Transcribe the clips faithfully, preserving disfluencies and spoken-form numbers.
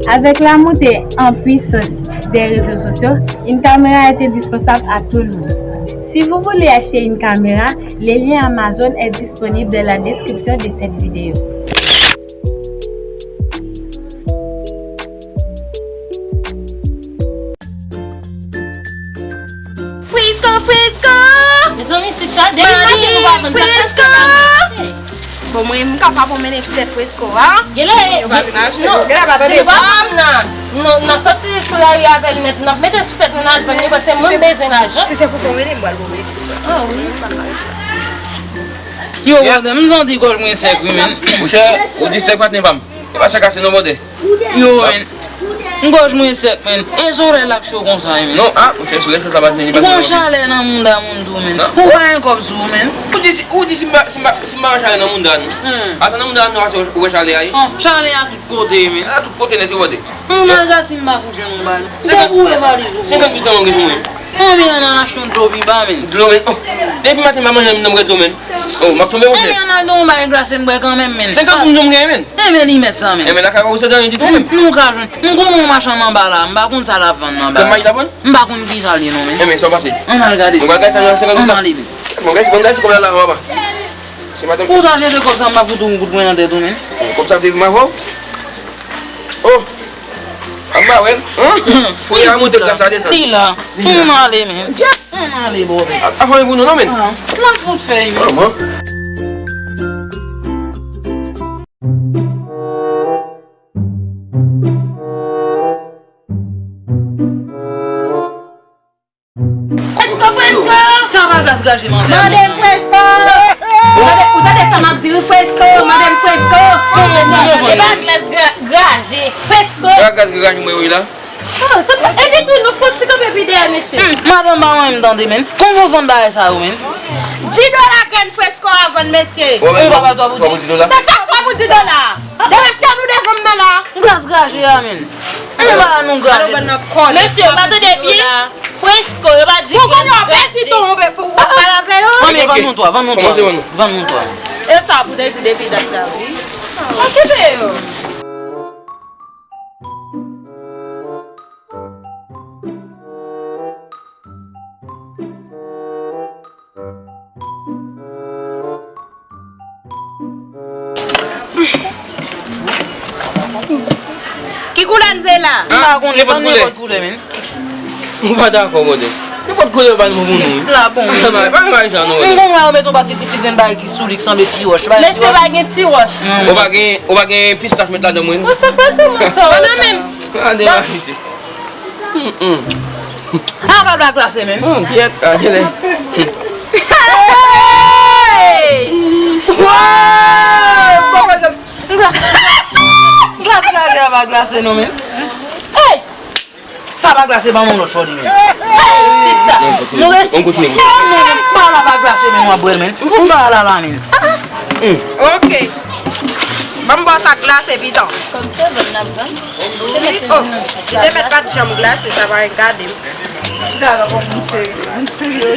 Avec la montée en puissance des réseaux sociaux, une caméra est indispensable à tout le monde. Si vous voulez acheter une caméra, le lien Amazon est disponible dans la description de cette vidéo. Frisco, Frisco! Mezanmi, sista, depi maten nou pa vann, sa k pase la menm? Bon, mwen, m kapab mennen ti tèt Frisco a. Genlè, yo pa vin achte. Non, genlè pa tande. Se pa m nan. Non, n ap soti sou lari avè l nèt, n ap mete l sou tèt nou, n al vann li, paske mwen m bezwen lajan. Si se pou konbine, m pral konbine. Ah wi. Yo, brother, m santi gòj mwen sèk, wi, men. Monchè, ou di sèk maten pa m. E pa sa kase non, brother. Yo, men. M gòj mwen sèk, men. E solèy la k cho konsa, men. Non, ah, monchè, solèy cho sa pa fini, pa fini. Gon chalè nan mounda moun tou, men. Ou pa gen kòb sou ou, men. Ou di si, ou di si m pa, si m pa, si m pa wè chalè nan mounda nou. Ata nan mounda nou, ou wè chalè a, wi. Chalè a tout kote, men. A tout kote nèt, wi, brother. Yon malgasin m pa fout jwenn yon bal. Ou te boure valiz ou. Senkant mil franc mwen gen sou mwen. Anben ann al achte yon dlo pi ba, men. Dlo, men. Oh, depi maten m pa manje nan m rèd dlo, men. Oh, m ap tonbe, monchè. Anben ann al dlo yon bagay glase n bwè kanmenm, men. Senkant mil franc m genyen, men. Enben li mèt sa, men. Enben lakay pa ou se danje ditou, men. Nou ka jwenn. M konnen yon machann anba la, m pa konn sa l ap vann anba la. Kòm mayi l ap vann? M pa konn kisa l ye non, men. Enben sa pase. Ann al gade sa. Mwen gade sa nan senkant mil. Ann ale, men. Mwen gade, mwen gade si kòb la la anba. Se maten. Ou ta jete kòb sa, m pa fout ou yon kout pwen nan tèt ou, men. Kòb sa te vin avè w? Oh! Ap ba wè l, hein? Pou y a monte gaz la desann. Li la. Ann ale, men. Ann ale, bò, men. A, a, fò pou nou, non, men. Ah, l ap fout fè, men. Manman. Fresco, Fresco! Sa pa glas graje, manzè. Mande m Fresco! Ou tande, ou tande sa m ap di w, Fresco? Mande m Fresco! E pa glas gra-, graje, Fresco! Sa glas graje mwen wi la? Oh, se pa, epi tou, nou fon ti kanpe pi dèyè, mesye. Hmm, madanm pa mwen m tande, men. Konn yo vann bagay sa yo, men. Dis dola grenn Fresco a vann, mesye. Ou pa ba twa pou dis dola? Sa, sa twa pou dis dola? Dereske nou devan m nan la. Glas graje a, men. Ann ba nou graje. Mesye, pa tande byen. Fresco, yo pa di. Pou konnen w pèdi ton, w pa pale avè yo. Anben, vann nou twa, vann nou twa. Vann nou twa. E sa pou te di depi dat la, wi. Okipe yo. Ki koulè n vle la? M pa konnen, pa nenpòt koulè, men. Ou pa dakò, brother. Nenpòt koulè yo ba n pou nou, wi. La bon. Pa, pa, pa, pa, non, brother. M konn wè yo met yon pa ti, ti grenn bagay ki sou li, ki sanble ti wòch. Mesye, pa gen ti wòch. Ou pa gen, ou pa gen pistach met ladan mwen? Bon, sa k pase, mwen, sa? Mwen menm. Gade, mesye. Mm, mm. A pa blag glase, men. Oh, gyèt, a, genlè. Hey! Wow! Glas graje a pa glase, non, men. Hey! Sa pa glase, ban m yon lòt chòdi, men. Hey, sista, nou resi. Non, men, pa la pa glase, men, w ap bwè l, men. Pou m pa la la, men. Ok. Ban m ba w sa glase, pitan. Kòm se vann n ap vann. Wi, oh, li te mèt pa t janm glase, sa pa gade m. Chita la kòm moun serye, moun serye.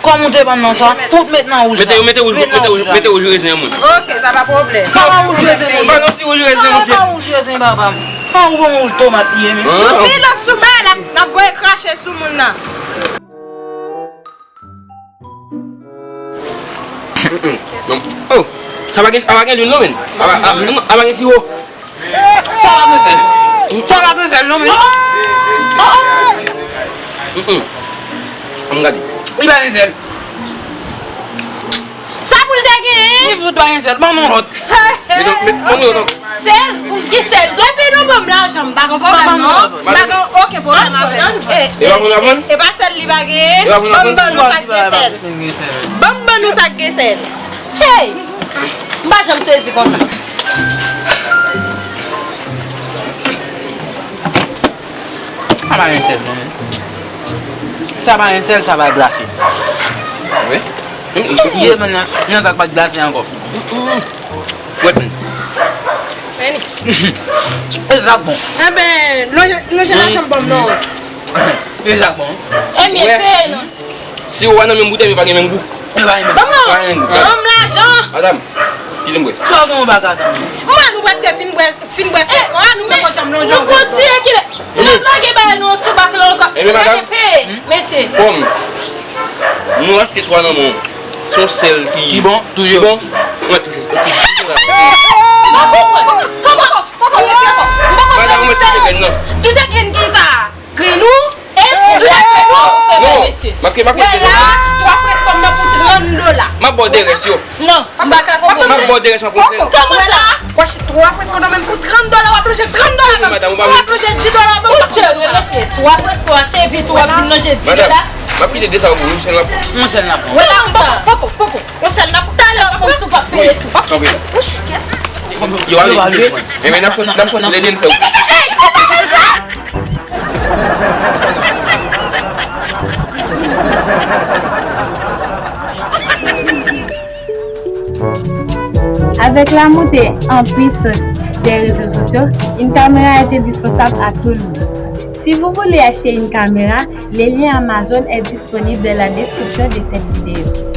Kòm ou te ban m nan sa, fout met nan wouj la. Mete, mete wouj, mete wouj, mete wouj rezen an, mwen. Ok, sa pa pwoblèm. Sa pa wouj rezen, monchè. Ba nou ti wouj rezen, monchè. Sa pa wouj rezen, papa m. An, ou bon wouj tomat li ye, men. An, an. Silans sou bagay la, n ap voye krache sou moun nan. Mm, mm. Non. Oh, sa pa gen, sa pa gen lwil non, men. Sa pa, a, non, sa pa gen siwo. Sa pa gen sèl. Sa pa gen sèl non, men. Mm, mm. Ann gade. Li pa gen sèl. Sa pou l te genyen? Li fout pa gen sèl. Ban m yon lòt. Met, met, ban m yon lòt ankò. Sèl, pou ki sèl? Depi nou ban m lajan, m pa gen pwoblèm, non. M pa gen okenn pwoblèm avè l. E, e, e pa sèl li pa genyen? Ban m ban nou sa k gen sèl. Ban m ban nou sa k gen sèl. Hey! M pa janm sezi konsa. Sa pa gen sèl, non, men. Sa pa gen sèl, sa pa glase. Wi. Ye, men, nan, nan sa k pa t glase ankò. Frèt, men. Vini. E sa k bon. Enben, nou, nou jan machann bon, non. E sa k bon. E byen, fè non. Si ou wè nan menm boutèy, yo pa gen menm gou. Yo pa gen menm gou. Ban m lajan. Madanm, kite m bwè. Sa w gen yon bak atan. Mwen, nou prèske fin bwè. Fin bwè fèt, an, nou poko janm lonje yon gòj. N ap lage bagay nou sou bak la ankò. Ebyen, madam, peye, mesye. Kòm nou achte twa nan men w, se yon sèl ki bon, toujou bon. Mwen toujou, toujou la. Mwen konprann. Kòman? Madam, mwen toujou grenn nan. Toujou grenn ki sa? Grenn ou? E twa grenn ou? Non, m ap, m ap, wè la, twa freskòm nan pou trant dola. M ap ba w de rès yo. Non, m pa ka konprann. M ap ba w de rès, m ap pran sèl. Kòman sa? Wè la, twa freskòm nan men m pou trant dola, w ap lonje trant dola ban m. Madam, ou pa... W ap lonje dis dola ban m. Ou serye, mesye? Twa freskòm achte epi tou w ap vin lonje dis dola? Madam, m ap kite de sa pou ou, yon sèl n ap pran. Yon sèl n ap pran. Wè la, poko, poko, poko. Yon sèl n ap pran. Talè w ap konn si w p ap peye tou. Tanpri. Yo ale. Ebyen, n ap, n ap lede l fè. Ey, se pa sa! Avec la montée en puissance des réseaux sociaux, une caméra est indispensable à tout le monde. Si vous voulez acheter une caméra, le lien Amazon est disponible dans la description de cette vidéo.